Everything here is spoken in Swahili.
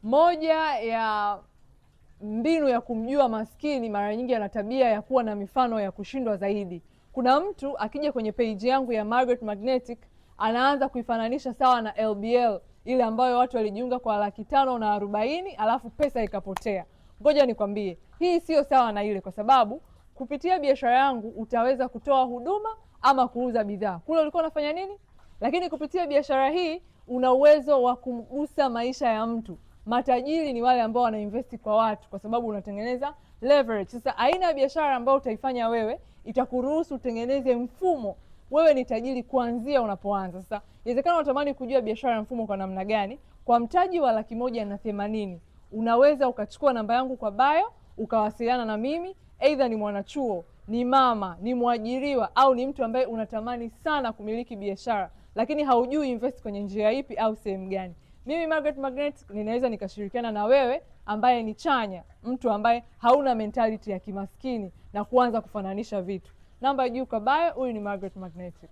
Moja ya mbinu ya kumjua maskini, mara nyingi ana tabia ya kuwa na mifano ya kushindwa zaidi. Kuna mtu akija kwenye page yangu ya Margaret Magnetic anaanza kuifananisha sawa na LBL ile ambayo watu walijiunga kwa 540,000 alafu pesa ikapotea. Ngoja nikwambie, hii sio sawa na ile, kwa sababu kupitia biashara yangu utaweza kutoa huduma ama kuuza bidhaa. Kule ulikuwa unafanya nini? Lakini kupitia biashara hii una uwezo wa kumgusa maisha ya mtu. Matajiri ni wale ambao wanainvest kwa watu, kwa sababu unatengeneza leverage. Sasa aina ya biashara ambayo utaifanya wewe itakuruhusu utengeneze mfumo. Wewe ni tajiri kuanzia unapoanza. Sasa inawezekana unatamani kujua biashara ya mfumo kwa namna gani. Kwa mtaji wa 180,000 unaweza ukachukua namba yangu kwa bio ukawasiliana na mimi, aidha ni mwanachuo, ni mama, ni mwajiriwa au ni mtu ambaye unatamani sana kumiliki biashara lakini haujui invest kwenye njia ipi au sehemu gani. Mimi Margaret Magnetic ninaweza nikashirikiana na wewe ambaye ni chanya, mtu ambaye hauna mentality ya kimaskini na kuanza kufananisha vitu. Namba juu kwa bio. Huyu ni Margaret Magnetic.